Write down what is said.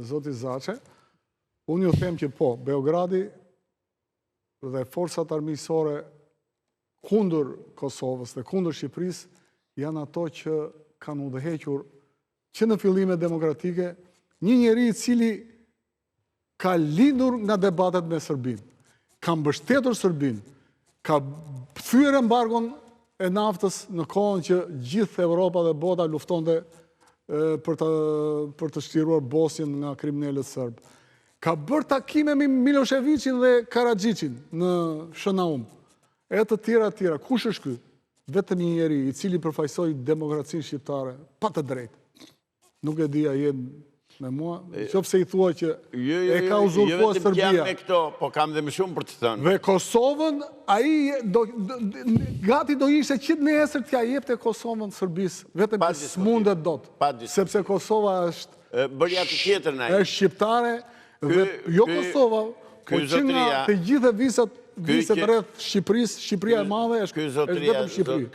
Zoti Zaçe, unë ju them që po, Beogradi dhe forcat armiqësore kundër Kosovës dhe kundër Shqipërisë janë ato që kanë udhëhequr që në fillimet demokratike një njeri i cili ka lindur nga debatet me Serbinë, ka mbështetur Serbinë, ka thyer embargon e naftës në kohën që gjithë Europa dhe bota luftonte për të për të çliruar Bosnjën nga kriminelët serbë. Ka bërë takime me Milosheviqin dhe Karaxhiqin në Shën Naum. E të tjera të tjera. Kush është ky? Vetëm një njeri i cili përfaqësoi demokracinë shqiptare pa të drejtë. Nuk e di a je me mua, qoftë se i thua që jo, jo, e ka jo, uzurpuar jo vetëm jam Serbia. me këto, po kam dhe më shumë për të thënë. Dhe Kosovën, ai do, gati do ishte që nesër t'ja jepte Kosovën Serbisë, vetëm Pa që diskutim. s'mundet dot. Pa diskutim. Sepse Kosova është Bëri atë tjetrën ai. është shqiptare dhe jo Kosova, ky po që nga zotëria- të gjithë visat, ky viset që- rreth Shqipërisë, Shqipëria e madhe është Ky është zotëria, vetëm Shqipëri.